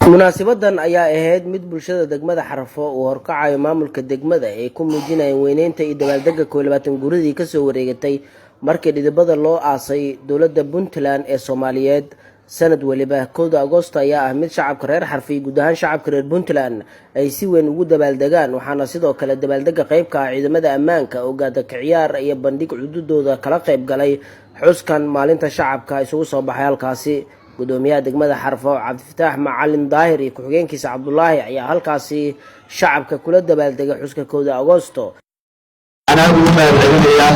Munaasibadan ayaa ahayd mid bulshada degmada Xarfo uu horkacayo maamulka degmada ay ku muujinayeen weyneynta iyo dabaaldega 21 guuradii kasoo wareegatay markii dhidibada loo aasay dowladda Puntland ee Soomaaliyeed. Sanad weliba 1-da Agoosto ayaa ah mid shacabka reer Xarfo iyo guud ahaan shacabka reer Puntland ay si weyn ugu dabaaldegaan, waxaana sidoo kale dabaaldega qeybka ah ciidamada ammaanka oo gaadaka ciyaar iyo bandhig cududooda kala qayb galay xuskan maalinta shacabka isugu soo baxay halkaasi. Gudoomiyaha degmada Xarfo, Cabdifataax Macalin Daahir, iyo ku-xigeenkiisa Cabdulaahi ayaa halkaasi shacabka kula dabaaldegay xuska 1-da Agoosto. Waxaan aad ugu mahadcelinayaa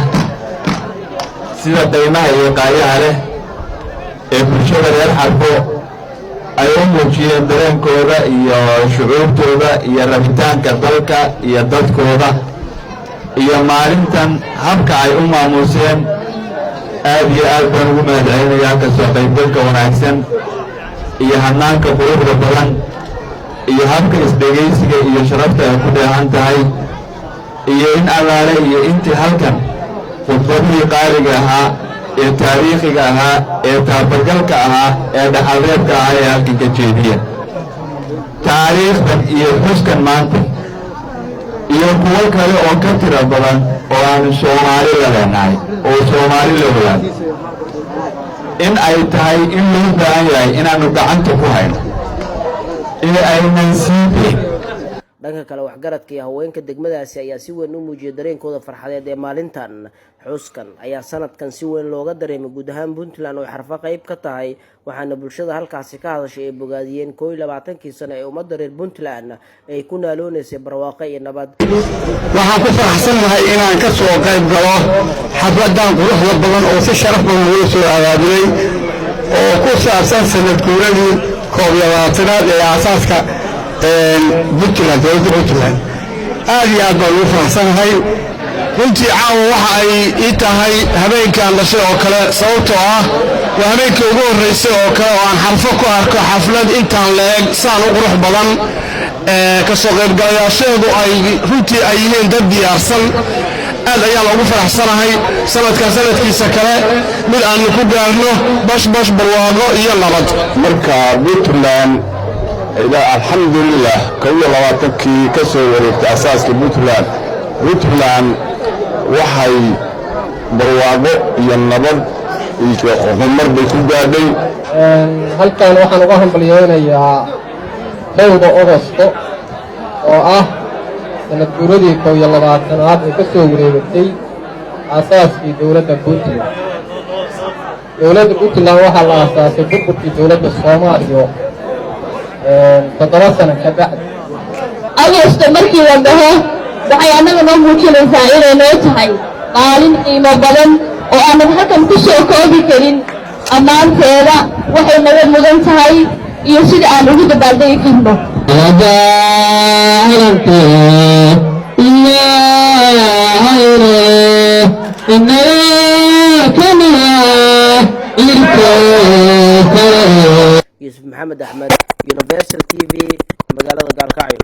sida qiimaha iyo qaayaha leh ee bulshada reer Xarfo ay u muujiyeen dareenkooda iyo shucuurtooda iyo rabitaanka dalka iyo dadkooda iyo maalintan habka ay u maamuuseen. Aad iyo aad baan ugu mahadcelinayaa kasoo qaybgalka wanaagsan iyo hannaanka quruxda badan iyo habka isdhegaysiga iyo sharafta ay ku dheehan tahay iyo in allaale iyo intii halkan khudbadihii qaaliga ahaa ee taariikhiga ahaa ee taabagalka ahaa ee dhaxalreebka ahaa ee halkan ka jeediya. Taariikhdan iyo xuskan maanta iyo kuwo kale oo ka tiro badan oo aanu Soomaali la leenahay oo Soomaali la wadaag in ay tahay in loo baahan yahay inaannu gacanta ku hayno ee aynan sii dayn. Dhanka kale, waxgaradka iyo haweenka degmadaasi ayaa si weyn u muujiyay dareenkooda farxadeed ee maalintan. Xuskan ayaa sanadkan si weyn looga dareemay guud ahaan Puntland oo Xarfo qayb ka tahay, waxaana bulshada halkaasi ka hadashay ay bogaadiyeen 21-kii sano ee ummadda reer Puntland ay ku naaloonaysay barwaaqo iyo nabad. Waxaan ku faraxsannahay inaan ka soo qayb galo xafladan quruxda badan oo si sharaf badan loo soo abaabulay oo ku saabsan sanad guuradii 21-aad ee aasaaska Puntland, dowladda Puntland. Aad iyo aad baan ugu faraxsanahay. Runtii caawa waxa ay ii tahay habeenkaan dhashay oo kale, sababtoo ah waa habeenkii ugu horraysay oo kale oo aan Xarfo ku arko xaflad intaan la-eg, saan u qurux badan, ka soo qaybgalayaasheedu ay runtii ay yihiin dad diyaarsan. Aad ayaan ugu faraxsanahay. Sanadkan sanadkiisa kale mid aanu ku gaarno bashbash, barwaaqo iyo nabad. Marka Puntland, alxamdulilah, 21-kii ka soo wareegtay asaaska Puntland, Puntland waxay barwaaqo iyo nabad iyo horumar bay ku gaadhay. Halkan waxaan uga hambalyeynayaa 1-da Ogosto oo ah sanad guuradii 21-aad ee ka soo wareegatay aasaaskii dowladda Puntland. Dowladda Puntland waxaa la aasaasay burburkii dowladda Soomaaliya 7 sano ka bacdi. Agosto markii la dhaho, waxay annaga noo muujinaysaa inay noo tahay maalin qiimo badan oo aanan halkan ku soo koobi karin ammaanteeda, waxay naga mudan tahay iyo sida aan ugu dabaaldegi karno. Yuusuf Maxamed Axmed, Universal TV, magaalada Gaalkacyo.